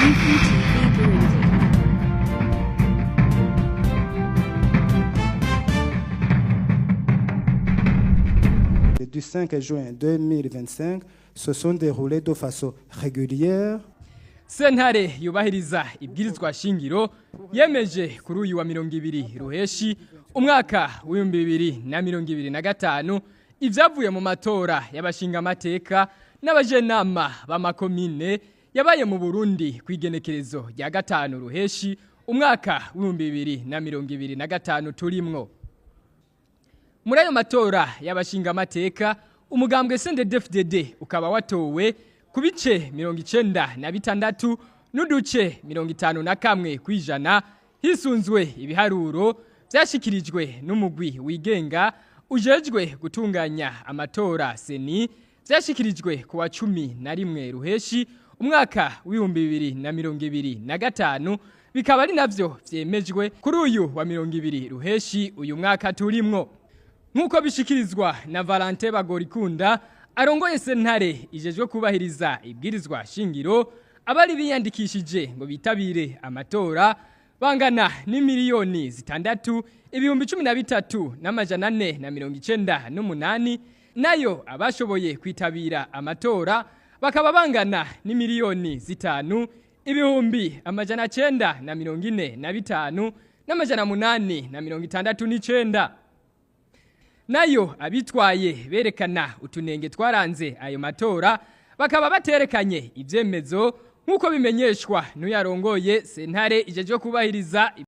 UPTV Burundi. Du 5 juin 2025 se sont déroulées de façon régulière. Sentare yubahiriza ibwirizwa shingiro yemeje kuri uyu wa 20 Ruheshi umwaka w'2025 ivyavuye mu matora y'abashinga amateka n'abajenama b'amakomine yabaye mu Burundi kwigenekerezo rya 5 Ruheshi umwaka w'2025 turimwo. Muri ayo matora y'abashinga amateka, umugambwe CNDD-FDD ukaba watowe ku bice 96 n'uduce 51 kwijana, hisunzwe ibiharuro vyashikirijwe n'umugwi wigenga ujejwe gutunganya amatora CENI, vyashikirijwe ku wa 11 Ruheshi umwaka w'2025, bikaba ari navyo vyemejwe kuri uyu wa 20 Ruheshi uyu mwaka turimwo. Nkuko bishikirizwa na Valentin Bagorikunda arongoye sentare ijejwe kubahiriza ibwirizwa shingiro, abari biyandikishije ngo bitabire amatora bangana ni 6 13,498, nayo abashoboye kwitabira amatora bakaba bangana ni 5 945 869. Nayo abitwaye berekana utunenge twaranze ayo matora bakaba baterekanye ivyemezo, nkuko bimenyeshwa n'uyarongoye sentare ijejwe kubahiriza.